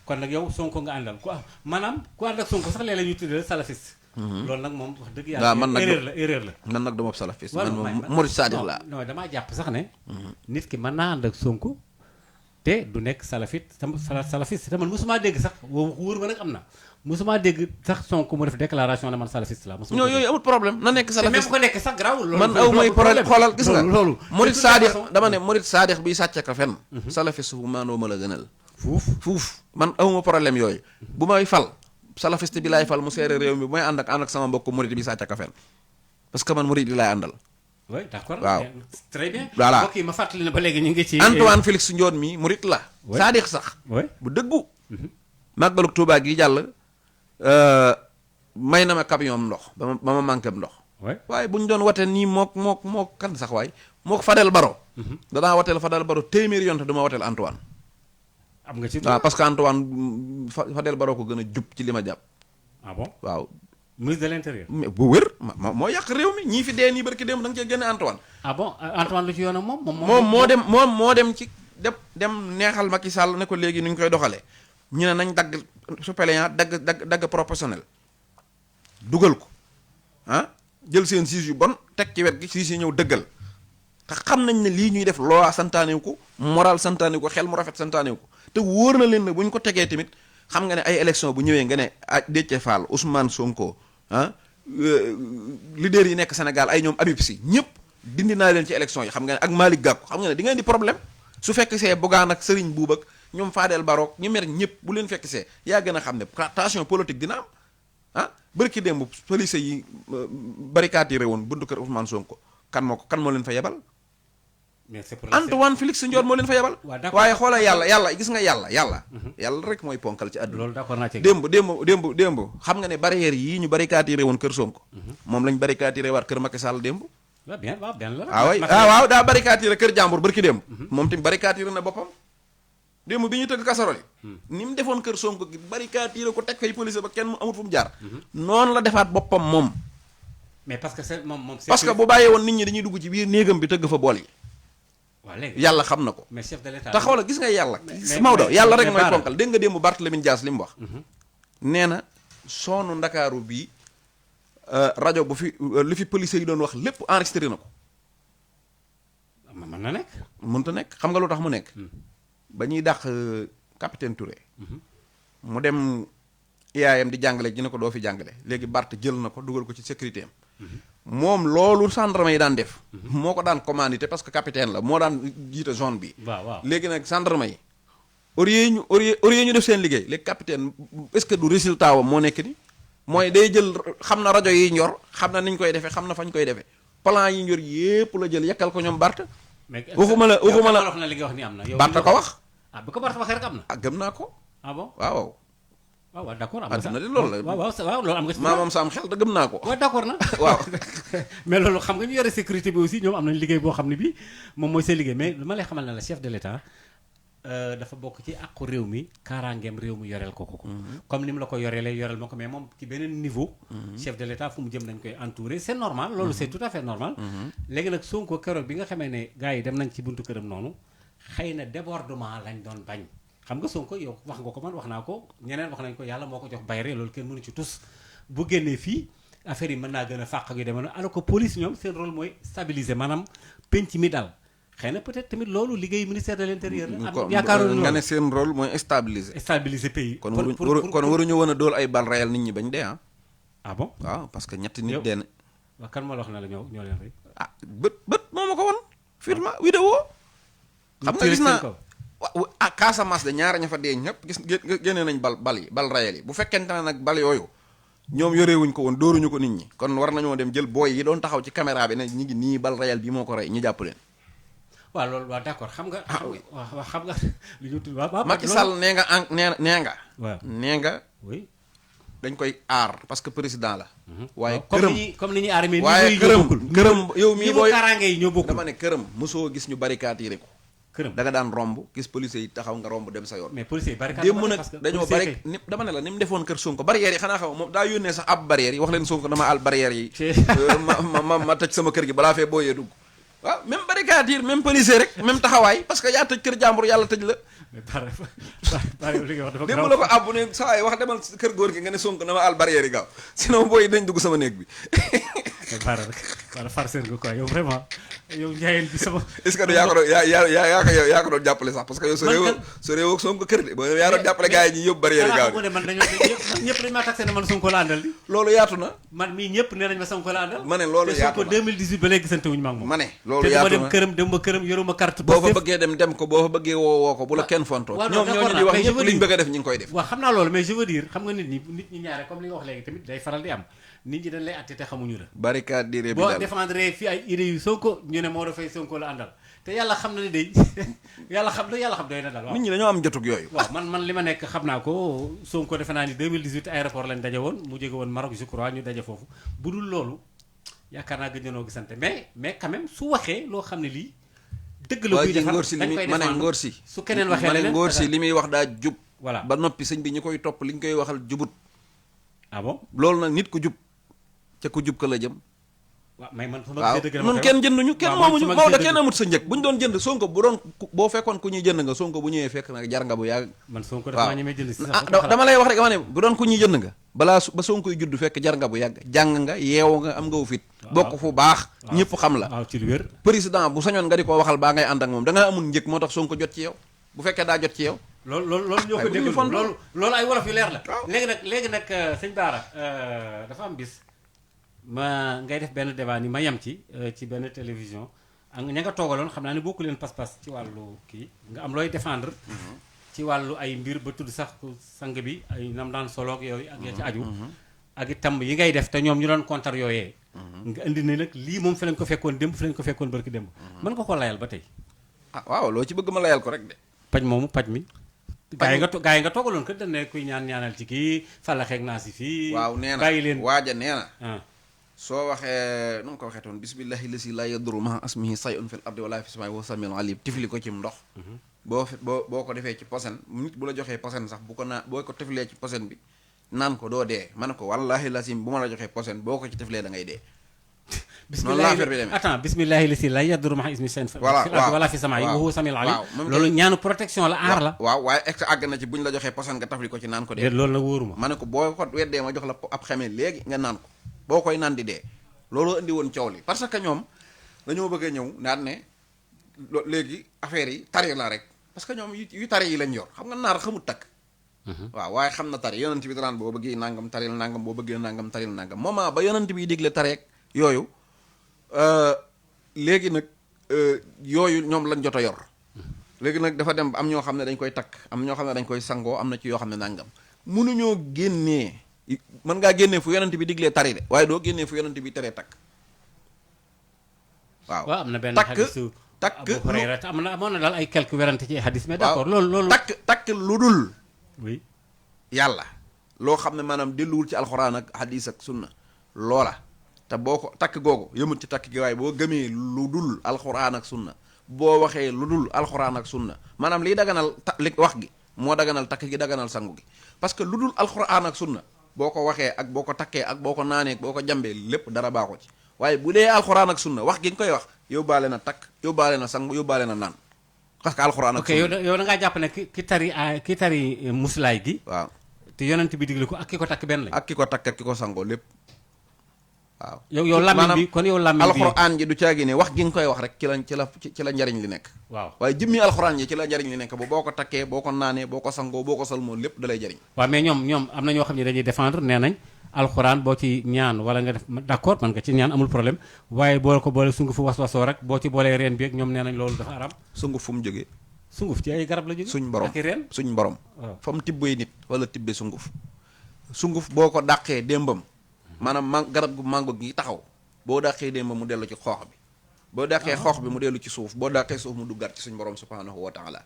kon nag yow Sonko nga àndal maanaam ku ànd ak Sonko sax léeg-léeg ñu tuddee salafiste loolu nag moom wax dëgg yàlla erreur la man nag dama salafiste man moom murid sadiq laa non damaa jàpp sax ne nit ki mën naa ànd ak Sonko te du nekk salafiste te man mosumaa dégg sax wóor ma nag am na mosumaa dégg sax Sonko mu def déclaration ne man salafiste la non yooyu amul problème na nekk salafiste même ko nekk sax garaawul loolu man aw may problème xoolal gis nga loolu murid sadiq dama ne murid sadiq biy sàcce ka fenn salafiste bu maanoo ma la gënal fuuf man awuma problème yooyu bu may fal salafiste bi laay fal mu seere réew mi bu may ànd ak sama mbokk murid bi sàcc ka fen parce que man murid bi laay àndal oui d'accord. waaw très bien. voilà mbokk yi ma fàttali ne ba léegi ñu ngi ci. Antoine Félix Ndione mi murit la. oui saadix sax. oui bu dëggu. màggalu Tuubaa gi jàll may na ma camion ndox ba ma manqué ndox. oui waaye bu ñu doon watee nii mook kan sax waay mook Fadel Baro. danaa wateel Fadel Baro téeméeri yoon te du ma wateel Antoine. am nga ci. waaw parce que Antoine Fadel Baro ko gën a jub ci li ma jàpp. ah bon waaw. ministre de l'intérieur. mais bu wér moo yàq réew mi ñii fi dee nii barki démb da nga cee génne Antoine. ah bon Antoine lu ci yoon ak moom. moom moo dem ci dem neexal Macky Sall ne ko léegi nu ñu koy doxalee ñu ne nañ dagg suppléant dagg proportionnel dugal ko ah jël seen siis yu bon teg ci wet gi siis yi ñëw dëggal te xam nañ ne lii ñuy def loi santaane ko moral santaane ko xel mu rafet santaane ko te wóor na leen ne bu ñu ko tegee tamit xam nga ne ay élection bu ñëwee nga ne Déthié Fall Ousmane Sonko leader yi nekk Sénégal ay ñoom Habib Sy ñëpp dindi naa leen ci élection yi xam nga ne ak Malick Gakou xam nga ne di ngeen di problème su fekk see Bougane ak Serigne Boub ak ñoom Fadel Barok ñu mer ñëpp bu leen fekk see yaa gën a xam ne tension politique dina am bërki démb police yi barricade woon buntu kër Ousmane Sonko kan moo leen fa yebal. mais c'est pour Antoine Félix Ndione moo leen fa yebal. waaye xoolal yàlla gis nga yàlla rek mooy ponkal ci àdduna. loolu d'accord naa ci. démb xam nga ne barrière yii ñu barricade woon kër Sonko. moom lañ barricade waat kër Macky Sall démb. waaw bien la. waaw daa barricade kër jàmbur barki démb. moom tamit barricade na boppam. démb bi ñu tëgg casserole yi. ni mu defoon kër Sonko gi barricade ko teg fay police ba kenn mu amut fu mu jaar. noonu la defaat boppam moom. mais parce que c'est moom parce que bu bàyyee woon nit ñi dañuy dugg ci biir néegam bi tëgg fa bool yi. waaw léegi yàlla xam na ko. mais chef de l'État te xaw la gis nga yàlla. Maodo yàlla rek mooy ponkal dégg nga démb Barthélémy Dias li mu wax. nee na soonu Ndakaaru bii rajo bu fi li fi police yi doon wax lépp enregistré na ko. mën na nekk. mënta nekk xam nga lu tax mu nekk. ba ñuy dàq capitaine Touré. mu dem IAM di jàngale ji ne ko doo fi jàngale léegi Bart jël na ko dugal ko ci sécurité am. moom loolu gendarme yi daan def. moo ko daan commandité parce que capitaine la moo daan jiite zone bi. waaw léegi nag gendarme yi. au lieu ñu def seen liggéey léegi capitaine est-ce que du résultat wam moo nekk ni mooy day jël xam na rajo yi ñor xam na niñ koy defee xam na fañ koy defee plan yi ñor yépp la jël yekkal ko ñoom Bart. waxuma la wax na li nga wax ni am na. Bart ko wax. bi ko Bart waxee rek am na. gëm naa ko. ah bon waaw. waaw d'accord am nga adduna de loolu la. waaw loolu am nga. maamam saam xel te gëm naa ko. waaw d'accord na. waaw. mais loolu xam nga ñu yore sécurité bi aussi ñoom am nañu liggéey boo xam ne bii moom mooy seen liggéey mais lu ma lay xamal ne la chef de l'État dafa bokk ci àqu réew mi kaaraangeem réew mi yoreel ko. comme ni mu la ko yoreelee yoreel ma ko mais moom ci beneen niveau. chef de l'État fu mu jëm nañ koy entourer c'est normal. loolu c'est tout à fait normal. léegi nag Sonko keroog bi nga xamee ne gars yi dem nañ ci buntu këram noonu xëy na débordement lañ doon bañ. xam nga Sonko yow wax nga ko man wax naa ko ñeneen wax nañ ko yàlla moo ko jox bayre loolu kenn mënu ci tus bu génnee fii affaire yi mën naa gën a fàq ak yu demee noonu alors que police ñoom seen rôle mooy stabiliser maanaam penc mi dal xëy na peut-être tamit loolu liggéey ministère de l'intérieur la. am yaakaaroon nga ne seen rôle mooy stabiliser pays. kon waruñu woon a dool ay bal réel nit ñi bañ dee ah. ah bon waaw parce que ñetti nit dee na. waaw kan moo la wax ne la ñoo leen rey. bët moo ma ko won firma vidéo xam nga gis naa Casamance de ñaara ña fa dee ñëpp gis génne nañ bal rayel yi bu fekkente ne nag bal yooyu ñoom yorewuñ ko woon dóoruñu ko nit ñi kon war nañoo dem jël booy yi doon taxaw ci caméra bi ne ñi ngi nii bal rayel bi moo ko rey ñu jàpp leen. waaw loolu waaw d'accord xam nga. waaw xam nga li ñu tudd waaw. Macky Sall nee nga. waaw nee nga. oui. dañ koy aar parce que président la. waaye comme ni ñuy aar mais waaye këram yow mii booy kaaraange yi ñoo bokkul. dama ne këram mosoo gis ñu barricade ko. këram da nga daan romb gis policiers yi taxaw nga romb dem sa yoon. mais policiers yi barricade démb nag dañoo bari dama ne la ni mu defoon kër Sonko barrières yi xanaa xam moom daa yónnee sax ab barrières yi wax leen Sonko dama àll barrières yi. ma tëj sama kër gi balaa fee booyee dugg. waaw même barricade yi même policier rek même taxawaay parce que yaa tëj kër jàmbur yàlla tëj la. démb la ko àbbu ne saa waay wax demal kër góor gi nga ne Sonko dama àll barrières yi gaaw sinon booy dañ dugg sama néeg bi. farceur nga quoi yow vraiment yow njaayeen bi sama. est-ce que yaa ko doon jàppale sax parce que yow sa réew ak Sonko kër de boo yaa doon jàppale gars yi ñi yóbbu barrière yi gaaw de man ñëpp dañu maa taxé ne man Sonko la àndal di loolu yaatu na man mii ñëpp nee nañ ma Sonko la àndal ma ne loolu yaatu na te Sonko 2018 ba léegi gisante wuñu ma ak moom ma ne loolu yaatu na te dama dem këram yoruma carte boo fa bëggee dem ko boo fa bëggee woo ko bu la kenn fontoo ñoom ñooñu di wax ñëpp liñ bëgg a def ñi ngi koy def waaw xam naa loolu mais je veux dire xam nga nit ñi ñaare comme li nga wax léegi tamit day faral di am nit ñi dañ lay atte te xamuñu la. barikaat diire bi boo daal défendre fii ay idées yu Sonko ñu ne moo dafay Sonko la àndal te yàlla xam na ne day yàlla xam doy na daal waaw. nit ñi dañoo am jotug yooyu. waaw man li ma nekk xam naa ko Sonko defe naa ni 2018 aéroport lañ daje woon mu jóge woon Maroc je crois ñu daje foofu bu dul loolu yaakaar naa gëj nañoo gisante mais quand même su waxee loo xam ne lii. dëgg la buy defar dañ koy ma ne ngóor si su keneen waxee leneen ngóor si li muy wax daa jub. voilà ba noppi sëñ bi ñu koy topp li ñu koy waxal jubut. ah bon loolu nag nit ku jub ca ku jub ka la jëm. waaw mais man waaw nun kenn jënduñu kenn moomuñu Maodo kenn amut sa njëg bu ñu doon jënd Sonko bu doon boo fekkoon ku ñuy jënd nga Sonko bu ñëwee fekk nag jar nga bu yàgg. man Sonko dafa maa ñemee jënd si sax dama lay wax rek dama ne bu doon ku ñuy jënd nga balaa ba Sonko yu judd fekk jar nga bu yàgg jàng nga yeewu nga am nga wu fit bokk fu baax ñëpp xam la waaw ci lu wér président bu sañoon nga di ko waxal baa ngay ànd ak moom da ngaa amul njëg moo tax Sonko jot ci yow bu fekkee daa jot ci yow loolu ñoo ko dégg loolu ay wolof yu leer la léegi nag sëñ Bara dafa am bis ma ngay def benn débat ni ma yem ci benn télévision ak ña nga toogaloon xam naa ne bokku leen pas-pas ci wàllu kii nga am looy défendre ci wàllu ay mbir ba tudd sax sang bi ay nam daan soloog yooyu ak ya ci aju ak itam yi ngay def te ñoom ñu doon contre yooyee nga indi ne nag lii moom fi lañ ko fekkoon démb fi lañ ko fekkoon barki démb mën nga ko layal ba tey waaw loo ci bëgg ma layal ko rek de paj mi gaa yi nga toogaloon kat dañ ne kuy ñaanal ci kii fàllaxeeg naa si fii waaw nee na bàyyi leen waaja nee na soo waxee nu nga ko waxee toon bismillahi lasi la yaduru ma asmihi sayun fil ardi wala fi samaa'i wa samiul alim tifli ko cim ndox boo ko defee ci posen nit bu la joxee posen sax bu ko boo ko tiflee ci posen bi naan ko doo dee ma ne ko wallahi lasim bu ma la joxee posen boo ko ci tiflee da ngay dee noonu la affaire bi demee attends bismillahi lasi la yaduru ma ismihi sayun fil ardi wala fi samaa'i wa samiul alim loolu ñaanu protection la aar la waaw waaye ex àgg na ci bu ñu la joxee posen nga tafli ko ci naan ko dee loolu nag wóoruma ma ne ko boo ko weddee ma jox la ab xamee léegi nga naan ko boo koy naan di dee looloo indi woon coow li parce que ñoom dañoo bëgg a ñëw naan ne léegi affaire yi tari la rek parce que ñoom yu tari yi lañ yor xam nga naar xamut takk waaw waaye xam na tari yonent bi danaan boo bëggee nangam taril nangam boo bëggee nangam taril nangam moment ba yonent bi digle tareek yooyu léegi nag yooyu ñoom lañ jot a yor léegi nag dafa dem am ñoo xam ne dañ koy takk am ñoo xam ne dañ koy sangoo am na ci yoo xam ne nangam mënuñoo génnee mën ngaa génnee fu yonent bi diglee tari de waaye doo génnee fu yonent bi teree takk waaw am na benn xadisu Abu Hurayra amoon na daal ay quelques werante ci xadis mais d'accord loolu takk lu dul oui yàlla loo xam ne maanaam delluwul ci alxuraan ak xadis ak sunna loola te boo ko takk googu yëmut ci takk gi waaye boo gëmee lu dul alxuraan ak sunna boo waxee lu dul alxuraan ak sunna maanaam liy daganal li wax gi moo daganal takk gi daganal sangu gi parce que lu dul alxuraan ak sunna boo ko waxee ak boo ko takkee ak boo ko naanee boo ko jambee lépp dara baaxu ci waaye bu dee alxuraan ak sunna wax gi nga koy wax yóbbaale na takk yóbbaale na sang yóbbaale na naan parce que alxuraan ak sunna yow da ngaa jàpp ne ki tari muslaay gi waaw te yonent bi digle ko ak ki ko takk benn lañ ak ki ko takk ak ki ko sangoo lépp waaw yow làmmiñ bi kon yow làmmiñ bi alxuraan ji du caagi ne wax gi nga koy wax rek ci la njariñ li nekk waaw waaye jëmmi alxuraan ji ci la njariñ li nekk boo ko takkee boo ko naanee boo ko sangoo boo ko salmoo lépp da lay jariñ waaw mais ñoom am na ñoo xam ne dañuy défendre nee nañ alxuraan boo ci ñaan wala nga def d'accord man nga ci ñaan amul problème waaye boo ko boole sunguf was-wasoo rek boo ci boolee reen bi ak ñoom nee nañ loolu dafa aram sunguf fu mu jógee sunguf ci ay garab la jóge suñ borom ak reen suñ borom fa mu tibbee nit wala tibbee sunguf boo ko dàqee démbam maanaam garab gu mango gi taxaw boo dàqee démbam mu dellu ci xoox bi boo dàqee xoox bi mu dellu ci suuf boo dàqee suuf mu duggaat ci suñ borom subhanahu wa taala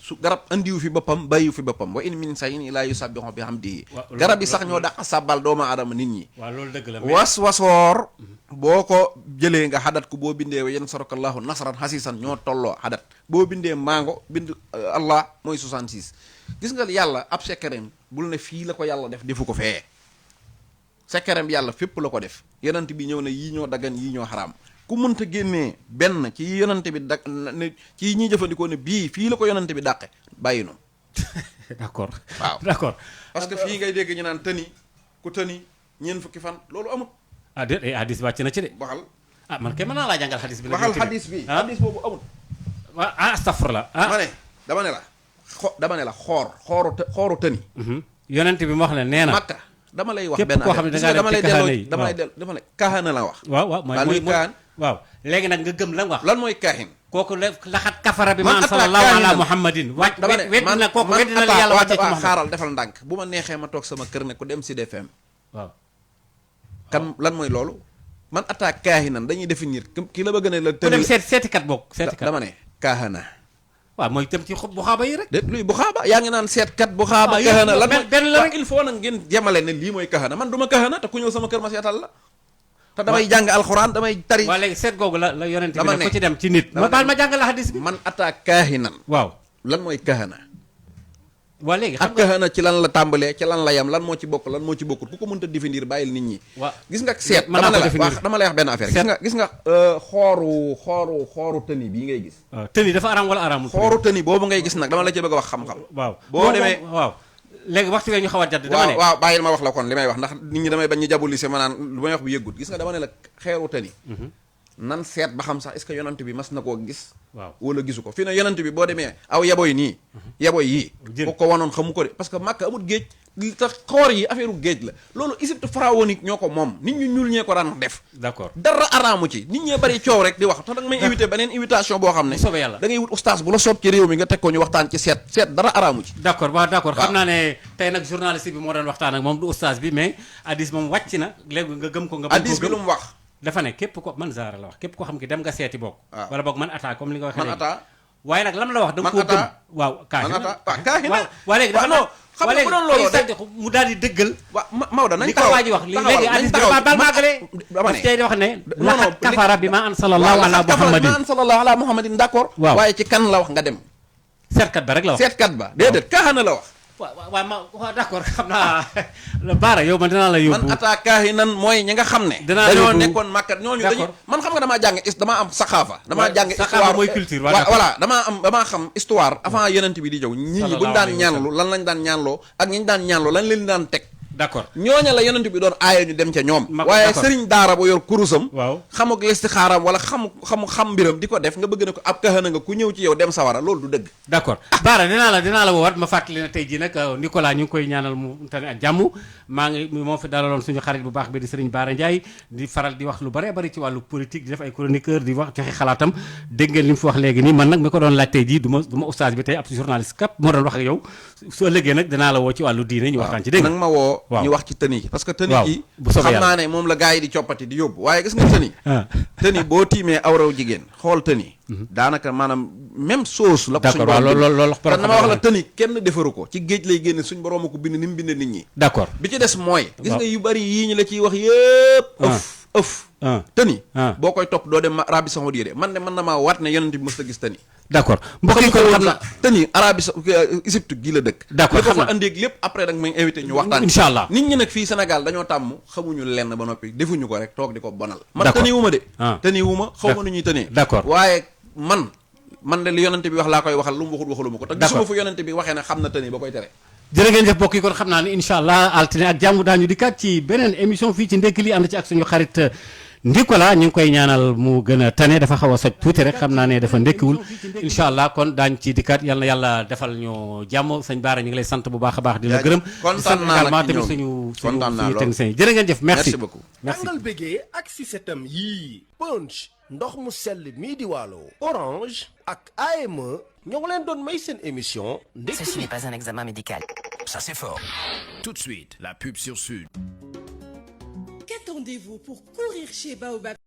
su garab andiwu fi boppam bàyyiwu fi boppam wa in min shay'in illaa yusabbihu bihamdihi garab yi sax ñoo dàq sàbbal doomu aadama nit ñi waaw loolu dëgg la wasoor boo ko jëlee nga xadat ko boo bindee wa yansurukallahu nasran hasisan ñoo tolloo xadat boo bindee mango bind allah mooy 66 gis nga yàlla ab sekkereem bul ne fii la ko yàlla def defu ko fee sekkereem yàlla fépp la ko def yonent bi ñëw ne yii ñoo daggan yii ñoo xaraam ku mënta génnee benn ci yonante bi ne ci ñuy jëfandikoo ne bii fii la ko yonante bi dàqe bàyyi noonu d'accord waaw d'accord parce que fii ngay dégg ñu naan tëni ku tëni ñeent fukki fan loolu amut déet hadis wàcc na ci de waxal man kay mën naa laa jàngal hadis bi waxal hadis bi hadis boobu amut astafurlah ma ne dama ne la xooru tëni yonante bi ma wax ne nee na makka dama lay wax benn koo xam ne dama lay delloo dama lay kaahana la wax waaw mooy kaan waaw léegi nag nga gëm la nga wax lan mooy kaahin kooku laxat kafara bi ma sallallahu ala muhammadin weddi na kooku weddi na li yàlla wàcce ci Muhammad xaaral defal ndànk bu ma neexee ma toog sama kër ne ku dem Sud FM waaw kan lan mooy loolu man attaque kaahinan dañuy définir ki la bëgg ne la ku dem seetikat bokk seetikat dama ne kaahana waaw mooy itam ci bu xaaba yi rek de luy bu xaaba yaa ngi naan seetkat bu xaaba kahana lan mooy benn la rek il faut nag ngeen jemale ne lii mooy kahana man du ma kahana te ku ñëw sama kër ma seetal la te damay jàng alxuraan damay tari waaw léegi seet googu la yonent bi ne ko ci dem ci nit ma baal ma jàngal la hadis bi man attaque kaahinan waaw lan mooy kahana waaw léegi xam ak kahana ci lan la tàmbalee ci lan la yam lan moo ci bokk lan moo ci bokkut ku ko mënta définir bàyyil nit ñi waaw gis nga seet dama lay wax benn affaire gis nga xooru tëni bii ngay gis waaw tëni dafa araam wala araamul xooru tëni boobu ngay gis nag dama la ci bëgg a wax xam-xam waaw boo demee waaw léegi waxtu wee ñu xaw a jadd dama ne waaw bàyyil ma wax la kon li may wax ndax nit ñi damay bañ ñu jabulise ma naan lu may wax bu yëggut gis nga dama ne la xeeru tëni nan seet ba xam sax est-ce que yonent bi mas na koo gis waaw wala gisu ko fii ne yonent bi boo demee aw yaboy nii yaboy yii bu ko wanoon xamu ko de parce que Makka amul géej li tax xoor yi affaire u géej la loolu Égypte pharaonique ñoo ko moom nit ñu ñuul ñee ko daan def d'accord dara araamu ci nit ñee bari coow rek di wax tax danga may invité beneen invitation boo xam ne soobee yàlla da ngay wut oustaz bu la soob ci réew mi nga teg ko ñu waxtaan ci seet dara araamu ci d'accord waaw d'accord xam naa ne tey nag journaliste bi moo doon waxtaan ak moom du oustaz bi mais hadis moom wàcc na léegi nga gëm ko nga hadis bi lu mu wax dafa ne képp ko man zaara la wax képp ko xam ki dem nga seeti bokk wala boog man atta comme li nga waxee man atta waaye nag lam la wax da nga koo gëm waaw kaahina léegi dafa non xam nga bu doon loolu de mu daal di dëggal waaw Maodo nañ li ko waa ji wax léegi hadis bi baal maagale dama ne tey di wax ne laqad kafara bi ma ansalallahu ala muhammadin ma ansalallahu ala muhammadin d'accord waaye ci kan la wax nga dem seetkat ba rek la wax seetkat ba déedéet kaahina la wax waaw d'accord xam naa Baara yow man dinaa la yóbbu man attaque kaahinan mooy ñi nga xam ne dañoo nekkoon màkkat ñooñu dañu man xam nga damaa jàng damaa am saxaafa damaa jàng histoire mooy culture voilà damaa xam histoire avant yonent bi di ñëw nit ñi buñu daan ñaanlu lan lañ daan ñaanloo ak ñi ñu daan ñaanloo lan leen daan teg d'accord ñooña la yonent bi doon aaya ñu dem ca ñoom waaye sëriñ daara bu yor kurusam waaw xamuk listixaaram wala xam mbiram di ko def nga bëgg ne ko ab kahana nga ku ñëw ci yow dem sawara loolu du dëgg d'accord Baara dinaa la woowaat ma fàttali na tey jii nag Nicolas ñu ngi koy ñaanal mu tane ak jàmm maa ngi moo fi dalaloon suñu xarit bu baax bi di sëriñ Baara Ndiaye di faral di wax lu bare bari ci wàllu politique di def ay chroniqueur di wax joxe xalaatam dégg ngeen li mu fi wax léegi nii man nag mi ko doon laaj tey jii du ma oustaz bi tey ab journaliste kap moo doon wax ak yow soo ëllëgee nag dinaa la woo ci wàllu diine ñu waxtaan ci dégg nag ma woo ñu wax ci tëni parce que tëni yi xam naa ne moom la gars yi di coppati di yóbbu waaye gis nga tëni tëni boo tiimee awraw jigéen xool tëni daanaka maanaam même sauce la ko suñ borom loolu te dama wax la tëni kenn defaru ko ci géej lay génne suñ borom ko bind ni mu bind nit ñi d'accord bi ci des mooy gis nga yu bari yii ñu la ciy wax yëpp ëf tëni boo koy topp doo dem Arabie Saoudite de man de mën na maa waat ne yonent bi mës a gis tëni d'accord mbokk yi kon xam na tëni Arabie Égypte gi la dëkk d'accord xam na andi ak lépp après nag may invité ñu waxtaan incha allah nit ñi nag fii Sénégal dañoo tàmm xamuñu lenn ba noppi defuñu ko rek toog di ko bonal man tëni wu ma de tëni wu ma xaw ma nu ñuy tënee d'accord waaye man de li yonente bi wax laa koy waxal lu mu waxul waxaluma ko te gisuma fu yonente bi waxee ne xam na tëni ba koy tere jërë ngeen jëf mbokk yi kon xam naa ne incha allah altine ak jàmm daañu dikkaat ci beneen émission fii ci ndekki li ànd ci ak suñu xarit Nicolas ñu ngi koy ñaanal mu gën a tane dafa xaw a soj tuuti rek xam naa ne dafa ndekkiwul incha allah kon daañu ci dikkaat yal na yàlla defal ñu jàmm sëñ Baara ñu ngi lay sant bu baax a baax di la gërëm kontaan naa nag tamit suñu technicien yi jërë ngeen jëf merci beaucoup tàngal bégee ak si setam yii punch ndox mu sell mii di Waalo Orange ak AME ñoo ngi leen doon may seen émission Ceci n'est pas un examen médical. Ça c'est fort. Tout de suite, la pub sur Sud. Qu'attendez-vous pour courir chez Baobab?